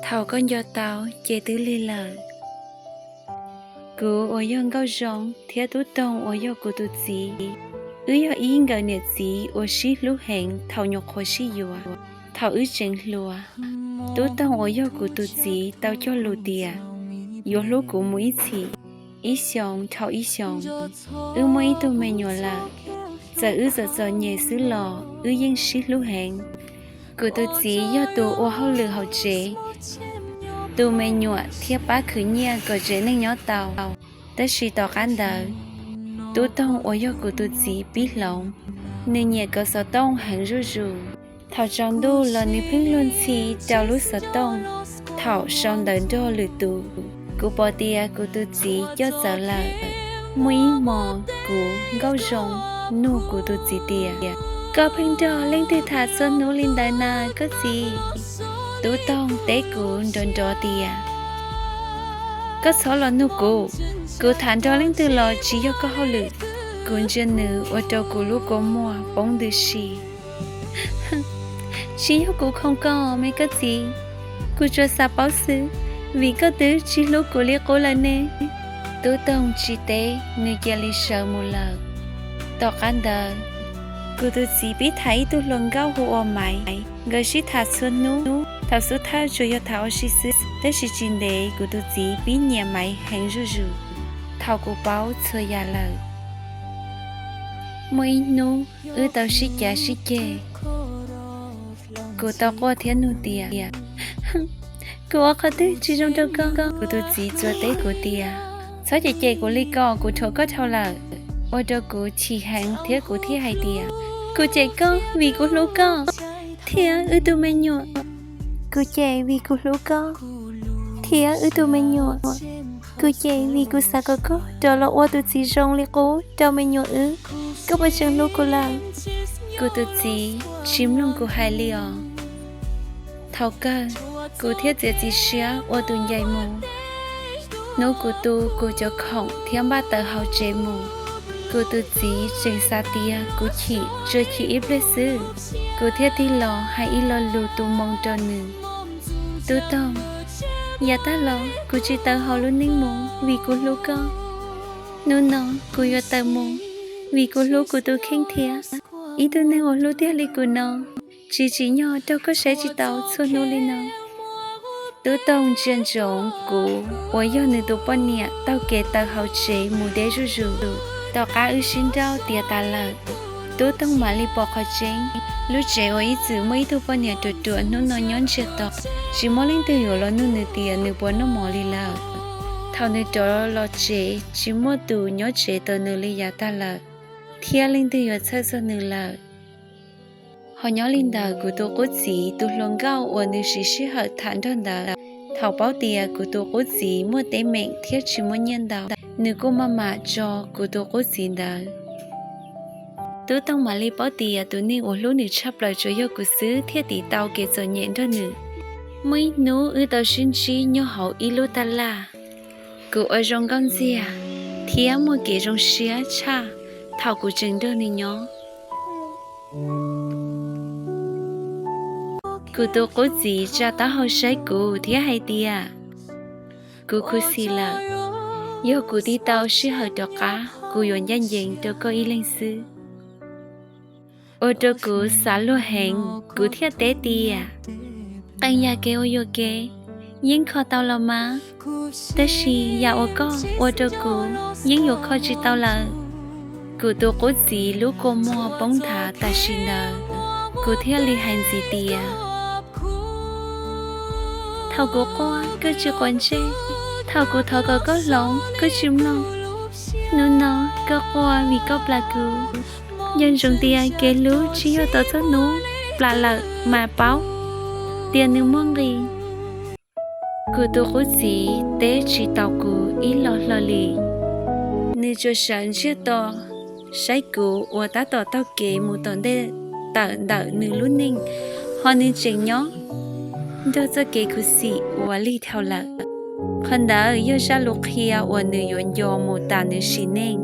Thaum koj nco tau ces twb lig lawm. Kuv uas yog Nkauj Zoo thiab Tub Toog uas yog kuv tus txiv, wb yog ib nkawm niam txiv uas sib hlub heev thaum nyuam qhuav sib yuav. Thaum wb tseem hluas, Tub Toog uas yog kuv tus txiv tau cog lus tias yuav hlub kuv mus ib txhis, ib xyoos dhau ib xyoos. Wb muaj ib tug me nyuam lawm, txawm wb txom txom nyem xwb los wb yeej sib hlub heev. Kuv tus txiv yog tus ua hauj lwm hauv tsev, tu me nyuam thiab pab khwv nyiaj kom tsev neeg nyob tau. Tab sis tom qab ntawd, Tub Toog uas yog kuv tus txiv pib hloov, nws nyiam kov xov tooj heev zuj zus. Thaum tsaus ntuj los nws pheej luag ntxhi rau lub xov tooj thaum sau ntawv nrog lwm tus. Kuv pom tias kuv tus txiv coj txawv lawm. Muaj ib hmos kuv, Nkauj Zoo, nug kuv tus txiv tias, koj pheej nrog leej twg tham txhua hnub li ntawd na koj txiv? Tub Toog teb kuv nrov nrov tias, koj txhob los nug kuv, kuv tham nrog leej twg los tsis yog koj hauj lwm. Kuv ntsia nws ua rau kuv lub kua muag poob ntws si. Tsis yog kuv khoom koj me koj txiv, kuv tsuas xav paub xwb, vim koj twb tsis hlub kuv li qub lawm ne. Tub Toog tsis teb, nws cia li sawv mus lawm. Tom qab ntawd, kuv tus txiv pib tham ib tug hluas nkauj hu ua Maiv, nkawd sib tham txhua hnub, thaum xub thawj tsuas yog tham ua si xwb, tab sis tsis ntev kuv tus txiv pib nyiam Maiv heev zuj zus. Thaum kuv paub txhua yam lawm, muaj ib hnub wb tau sib cav sib ceg. Kuv tau quaj thiab nug tias, kuv ua qhov twg tsis zoo rau koj? Kuv tus txiv txawm teb kuv tias, txhob cem cem kuv li ko, kuv dhuav koj dhau lawm. Ua rau kuv chim heev thiab kuv thiaj hais tias, kuv cem koj vim kuv hlub koj thiab wb tug me nyuam. Kuv cem vim kuv hlub koj thiab wb tug me nyuam. Kuv cem vim kuv xav kom koj rov los ua tus txiv zoo li qub rau me nyuam wb. Koj puas tseem hlub kuv lawm? Kuv tus txiv tsis mloog kuv hais li os. Thaum kawg, kuv thiaj txiav txim siab ua tus ncaim mus. Hnub kuv tu kuv cov khoom thiab npaj taws hauv tsev mus, kuv tus txiv tseem xav tias kuv chim tsuas chim ib pliag xwb. Kuv thiaj tig los hais ib lo lus tu moo rau nws, Tub Toog, yav tag los kuv tsis tawm hauv lub neej mus vim kuv hlub koj. Hnub no kuv yuav tawm mus vim kuv hlub kuv tus kheej thiab. Ib tug neeg uas hlub tiag li kuv no, tsis tsim nyog raug koj saib tsis taus txhua hnub li no. Tub Toog ntsia ntsoov kuv uas yog nws tus poj niam taug kev tawm hauv tsev mus deb zuj zus. Tom qab wb sib nrauj tiav tas lawm, Tub Toog mam li pom qhov tseeb. Lub tsev uas ib txwm muaj ib tug poj niam ruam ruam hnub no nyob ntsiag to, tsis muaj leej twg yuav los nug nws tias nws puas noj mov li lawm. Thaum nws rov los tsev, tsis muaj tus nyob tsev tos nws li yav tag lawm, thiab leej twg yuav txhawj txog nws lawm. Ho nyob li ntawm kuv tus qub txiv tus hluas nkauj uas nws siv sij hawm tham nrog ntawd, thaum paub tias kuv tus qub txiv muaj teeb meem thiab tsis muaj nyiaj ntau, nws kuj maj mam tso kuv tus qub txiv ntawd. Tub Toog mam li paub tias tus neeg uas hlub nws tshaj plaws tsuas yog kuv xwb thiaj tiv tau kev txom nyem nrog nws. Muaj ib hnub wb tau sib ntsib nyob hauv ib lub taj laj. Kuv ua zoo nkauj ntxiag thiab muaj kev zoo siab tshaj thaum kuv tseem nrog nws nyob. Kuv tus qub txiv tsa taub hau saib kuv thiab hais tias, kuv khuv xim lawm. Yog kuv tig tau sij hawm rov qab, kuv yuav ncaj ncees rau koj ib leeg xwb. Ua rau kuv xav luag heev, kuv thiaj teb tias, qee yam kev ua yuam kev yeej kho tau los mas, tab sis yam uas koj ua rau kuv yeej yuav kho tsis tau lawm. Kuv tus qub txiv lub kua muag poob nthav tam sim ntawd, kuv thiaj li hais ntxiv tias, thaum kuv quaj koj tsis quav ntsej, thaum kuv thov kom koj hloov koj tsis mloog. Hnub no koj quaj vim koj plam kuv. Nco ntsoov tias kev hlub tsis yog tos txog hnub plam lawm mas paub tias nws muaj nqis. Kuv tus qub txiv teb tsis tau kuv ib lo hlo li. Nws tsuas sawv ntsiag to saib kuv uas tab tom taug kev mus tom ntej tawm ntawm nws lub neej, ho nws tseem nyob nrog txoj kev khuv xim uas lig dhau lawm. Qhov ntawd yog zaj lus qhia uas nws yuav nco mus tas nws sim neej.